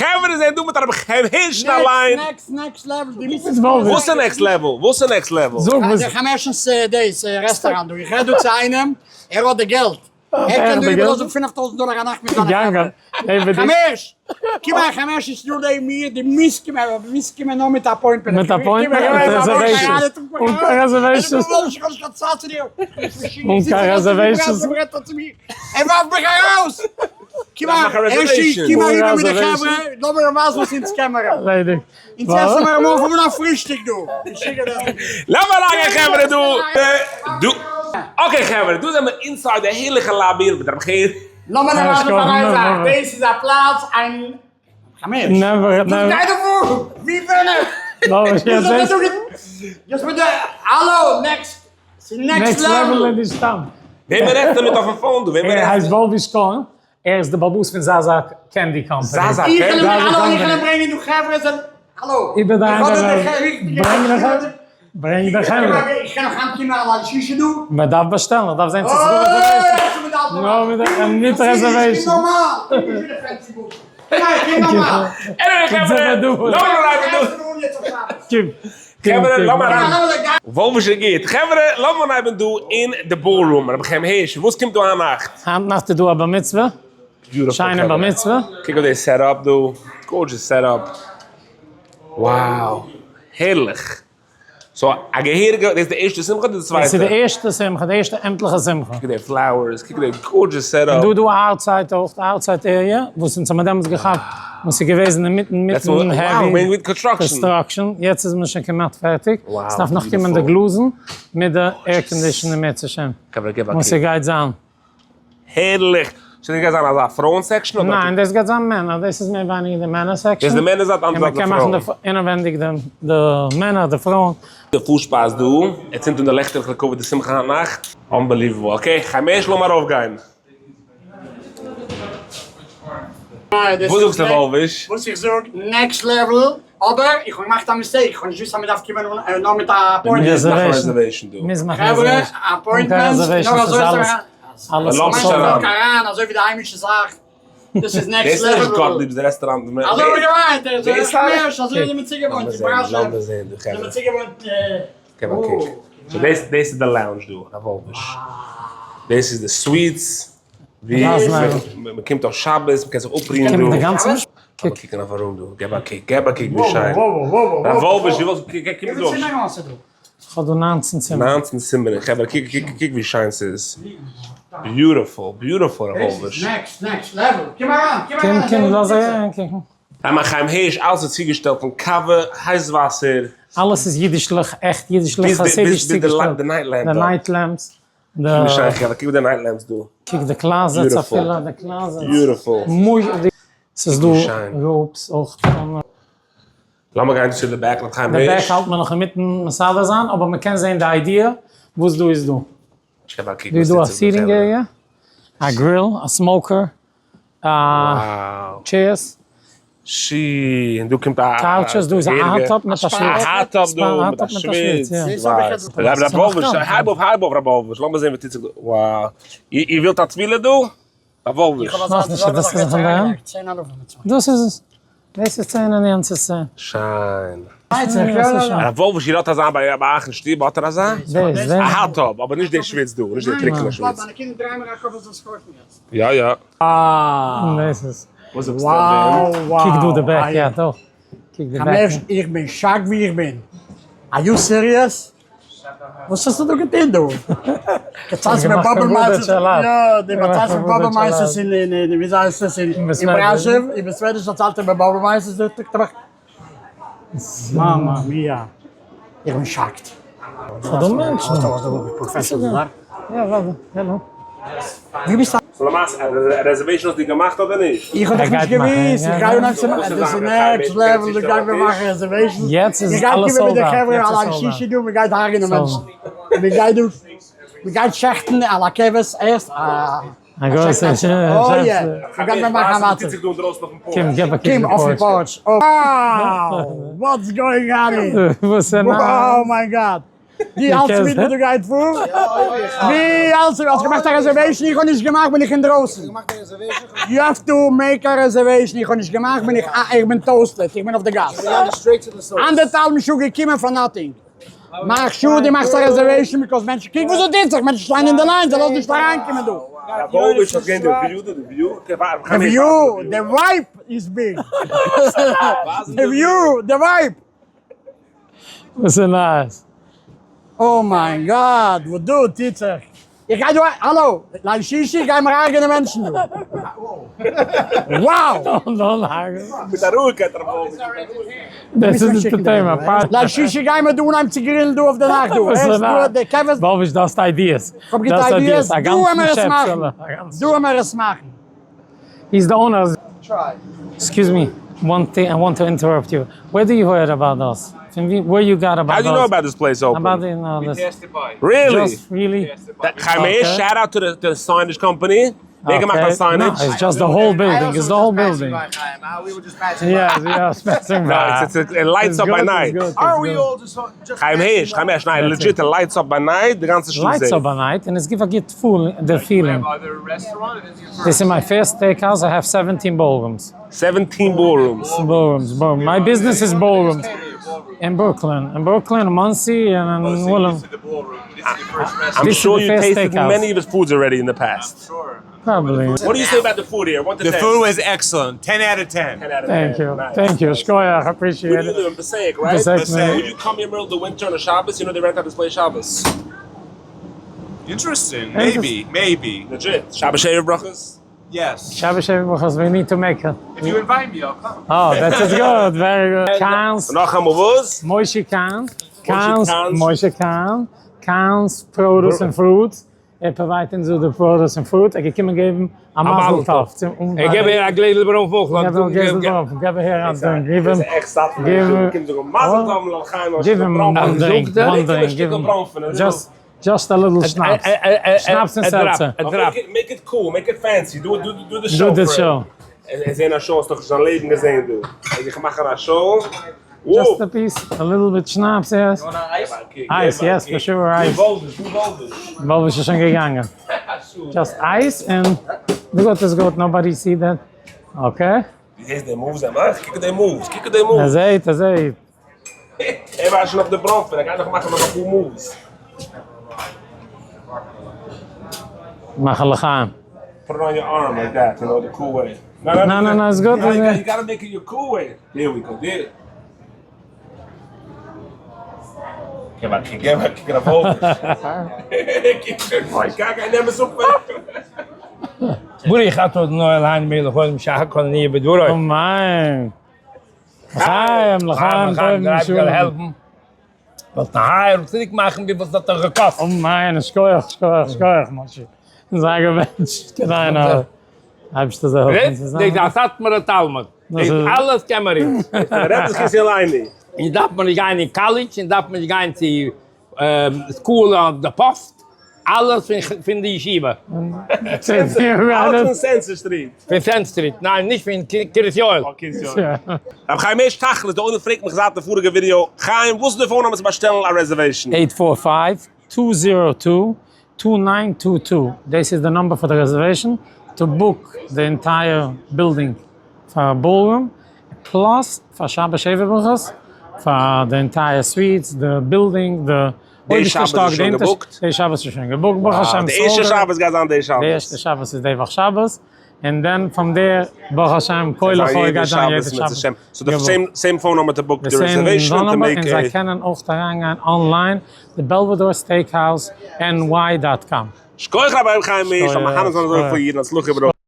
חברה זענען דא מיט הרב חיים הירש'ן אליין. next next level די מוזט עס ווייזן. וואס איז next level? וואס איז next level? זאג וואס. דער חמש'נס דאס רעסטאראנט דא, איך רעד דא צו איינעם, ער האט די געלט, ער קען דא איבערלאזן 5000 דאלער א נאכט מיט זיינע חברה. חמש! קום אהער חמש איז דא לעבן מיר, די מוזט קומען, אבער די מוזט קומען נאר מיט א appointment. מיט appointment? מיט reservations. אן קיין reservations. אן קיין reservations. ער ווארפט מיך ארויס! קום אהער, הערשי, קום אריבער מיט די חברה, לאמיר אים ווייזן וואס אונז קען מיר. אונז עסן מיר אמאל פון א פרישטאג דא. לאמיר אריינגיין חברה דא דא. okay חברה, דא זעמיר inside די הערליכע lobby מיט רבי חייא. לאמיר דיר ווייזן פאר איין זאך, דאס איז א פלאץ איין חמש. וואס גייט דא פאר? ווי בין איך? וואס האט ער דא געטון? יעצט מיט די האלא next ס'איז next level איז נישט סתם. וועמען רעדט ער מיט אויפן phone דא? ער הייסט וואלווי שקאהן, ער איז די באלעבאס פון זאזא Candy Company. זאזא Candy? האלא איך וויל ברענגען דא חברה זאל האלא איבער די ברענג די חברה ברענג די חברה. איך קען נאך היינט קומען א ליל שישי דא? מען דארף באשטעלן, איך דארף זען צו ס'איז דא reservation. נאר מיט reservation. anyway חברה, לאמיר אנהייבן דא. קום. חברה לאמיר אריין. וואלוויש איז גוט. חברה לאמיר אנהייבן דא אין די ballroom. רבי חיים הערש וואס קומט דא היינט נאכט? היינט נאכט איז דא א בר מצוה. שיינע בר מצוה. קוק אויף די setup דא. gorgeous setup. Wow. הערליך. so א געהעריגע, דאס איז די ערשטע שמחה אדער די צווייטע? דאס איז די ערשטע שמחה, די ערשטע עמטליכע שמחה. קוק די flowers, קוק די gorgeous setup. און דא דא outside אויך, די outside area, וואס אונז האבן דעמאלטס געכאפט, וואס איז געוועזן אינמיטן מיטן heavy construction, יעצט איז מען שוין כמעט פערטיג, עס דארף נאך קומען די גלאזן מיט די air condition אם ירצה השם, וואס ס'גייט זיין. הערליך! so דאס גייט זיין אזא פרויען section אדער? ניין דאס גייט זיין מענער, דאס איז מער ווייניגער די מענער section. דאס איז די מענער זייט אנדערע זייט די פרויען. און מען קען מאכן אינעווענדיג די מענער די פרויען. די פארשפייז דא, ער צינדט אן די לעכטער לכבוד די שמחה היינט נאכט. Unbelievable, okay, חיים הערש לאמיר ארויפגיין. וואס זאגסטו וואלוויש? וואס איך זאג, next level, אבער איך האב געמאכט א mistake, איך האב נישט געוואוסט אז מען דארף קומען נאר מיט א appointment. חברה, appointments, נאר אזוי איז אלעס אזוי אריין, אזוי ווי די היימישע זאך, דאס איז next level. דאס איז נישט גאטליב'ס רעסטוראנט. אזוי האב איך געמיינט, אזוי איז מען צוגעוואוינט אין בראשוב, איז מען צוגעוואוינט. געב א קוק. so דאס דאס איז די lounge דא, רב וואלוויש. דאס איז די suites. ווי מען קומט אויף שבת, מען קען זיך אפרוען דא. די גאנצע קוק. קוקן אויף ארום דא. געב א קוק, געב א קוק ווי שיין. רב וואלוויש, דו ווילסט, קום דא. כ'האב דא 19 צימערן. 19 צימערן, חברה, קוק קוק קוק ווי שיין ס'איז. Beautiful, beautiful רב וואלוויש. Next, next level. קום אריין, קום אריין. קום, קום, לאז אריין קוקן. ר' חיים הערש, אלעס איז צוגעשטעלט פון קאווע, הייס וואסער. אלעס איז אידישלעך, עכט אידישלעך, חסידיש צוגעשטעלט. די night lamp די night lamps. קוק די night lamps דא. קוק די closets אפילו, די closets. Beautiful. ס'איז דא ropes אויך. לאמיר גיין צו די back ר' חיים הערש. די back האלט מען נאך אינמיטן מסדר זיין, אבער מ'קען זען די idea וואס דא איז דא. דא איז דא א seating area, א grill, א smoker, chairs. שי, און דא קומט א couches, דא איז א hot tub מיט א שוויץ. א hot tub דא מיט א שוויץ. רב וואלוויש, הייב אויף, הייב אויף רב וואלוויש, לאמיר זען וואס טוט זיך דא. Wow. איר ווילט א טבילה דא? רב וואלוויש. דאס איז עס. דאס איז צען און יענץ איז צען. שיין. הרב וואלוויש איר האט אזא ביי אייך אין שטוב האט איר אזא? א hot tub אבער נישט די שוויץ דא, נישט די טריקענע שוויץ. יא יא. דאס איז. וואס זאגסטו אויף דעם? קוק דא די back יא דא. קוק די back. איך בין shocked ווי איך בין. Are you serious? וואס האסטו דא געטון דא? דערציילסט מיר באבע מעשה'ס, יא, די דערציילסט מיר באבע מעשה'ס אין אין ווי הייסט עס אין בראשוב, אין בית מדרש דערציילט ער מיר באבע מעשה'ס, זאגט ער מיך, מאמא מיא, איך בין shocked. ס'דא מענטשן. יא וואדע, העלא. ווי ביסטו? So למעשה, א reservation האסטו געמאכט אדער נישט? איך האב דאך נישט געוואוסט, איך גיי אנהייבן צו מאכן, דאס איז next level, דא גייט מען מאכן reservations, יעצט איז איך גיי אלעס קומען מיט sold די out, חברה יעצט על איז sold השישי out. דא, מען גייט הרג'נען מענטשן, מען גייט דא, מען גייט שעכטן על הכבש ערשט א א גרויסע אוי יא, מען גייט מיר מאכן א מצב. קום געב א קוק קום אויפן porch, wow, what's going on here, וואס איז oh my God. דו האלטסט מיט וואס דא גייט פאר? ווי האלטסטו? האסט געמאכט א reservation? איך האב נישט געמאכט בין איך אינדרויסן. You have to make a reservation, איך האב נישט געמאכט בין איך איך בין toasted, איך בין אויף די גאס. אנדערטהאלבן שעה געקומען for nothing. מאך sure דו מאכסט א reservation because מענטשן, קוק וואס דא טוט זיך, מענטשן שטייען אין די line, זיי לאזן נישט אריינקומען דא. די view, די vibe איז big. די view, די vibe. וואס איז נייעס? Oh my God, וואס דא טוט זיך. איך גיי דא, האלא, ליל שישי גייען מיר הרג'נען מענטשן דא. Wow! Don't הרג'ן. מיט א רואיגקייט ר' וואלף. דאס איז entertainment פארט. ליל שישי גייען מיר דא אנהייבן צו גרילן דא אויף די נאכט דא. הערסט דא די קעוועס. וואלוויש דו האסט ideas. כ'האב גוטע ideas, דא וועמער עס מאכן. דא וועמער עס מאכן. He's the owner. Excuse me, one thing, I want to interrupt you. Where do you hear about us? פון ווי, where you got about How do you know about this place open? About the, no, this. Really? Just really? חיים מאיר, shout out to the signage company. ווער געמאכט א signage? No, it's just the whole building, it's the whole building. Yeah, yeah, passing by. It lights up by night. חיים הערש, חיים הערש, ניין, legit, it lights up by night, די גאנצע שטאט זעט. Lights up by night, און עס גיבט א גוט פול, די feeling. This is my first steakhouse, I have 17 ballrooms. 17 ballrooms. Ballrooms, ballroom. My business is ballrooms. In Brooklyn, in Brooklyn, Monsey, and in Willem. I'm sure you tasted many of his foods already in the past. Probably. What do you say about the food here? The food was excellent. 10 out of 10. 10 out of 10. Thank you. Nice. Thank you. Shkoyach, appreciate Where do you it. live in Passaic, right? Passaic, Passaic. Would you come here in the middle of the winter on a Shabbos? You know they rent out this place Shabbos. Interesting. Maybe. Maybe. Legit. Shabbos Sheva Brachas? Yes. Shabbos Sheva Brachas, we need to make it. If you invite me, I'll come. Oh, that is good. Very good. Kahn's. Nacham was? Moshe Kahn. Kahn's. Moshe Kahn. Kahn's Produce and Fruits. ער provide אונז די produce און fruit, ער געקומען געבן א מזל טוב צום אנפאנג. איך געב אהער א גלעזל ברוינפן אויך. געב א גלעזל ברוינפן, געב אהער א drink, גיב אים, גיב אים one drink, one drink, גיב אים, just, just a little schnapps, schnapps און seltzer. Make it cool, make it fancy, do the show. Do the show. ער זעהן א show האסט דאך נישט זיין לעבן געזעהן דא. ער זיך מאכן א show. Just a piece, a little bit schnapps, yes. Ice, yes, for sure, ice. וואלוויש איז שוין געגאנגען. Just ice and גוט איז גוט, nobody see that. Okay. דו זעסט די moves ער מאכט? קוק אויף די moves, קוק אויף די moves. ער זעהט, ער זעהט. ער ווייסט שוין אויף די בראנפן, ער גייט נאך מאכן נאך אפאר moves. מאך א לחיים. Put it on your arm like that, you know, the cool way. No, no, no, it's good. You gotta make it your cool way. There we go, there. געב א קוק, געב א קוק אויף וואלוויש. גיי גיי נעם עס אפ. ברוך אתה אדוני אלהינו מלך העולם שהכל נהיה בדברו. אמן. לחיים, לחיים, טוב משולם. וואלט נאר צוריק מאכן וויפיל ס'האט דיך געקאסט. אמן, שכוח, שכוח, שכוח, משה. זיי געבענטשט, כדאי נאר. אייבערשטער זאל העלפן צוזאמען. דאס איז א סאטמארע תלמיד. דאס אלעס קען מען אונז. דער רבי איז כיסי אליין. אונז דארף מען נישט גיין אין college, אונז דארף מען נישט גיין צו school אויף די פאסט, אלעס פון די ישיבה. אלעס פון Center Street. פון Center Street, ניין נישט פון קרית יואל. רבי חיים הערש תכלית, די עולם פרעגט מיך זייט די פאריגע ווידיאו, חיים וואס איז די phone number צו באשטעלן א reservation? Eight four five, two zero two, two nine two two, דאס איז די number פאר די reservation to book די entire building פאר ballroom, plus פאר שבת שבע ברכות, פאר די entire suites, די בילדינג, די אויבערשטע שטאק, די אונטערשטע, די שבת איז שוין גע booked ברוך השם, די ערשטע שבת גייט זיין די שבת, די ערשטע שבת איז די וואך שבת, און then from there ברוך השם כה לחי גייט זיין יעדע שבת. So די same phone number to book די reservation און to make און זיי קענען אויך אריינגיין online די Belvedere Steakhouse NY dot com. שכוח רבי חיים מאיר, זאל מהנה זיין אזויפיל אידן, הצלחה ברכה.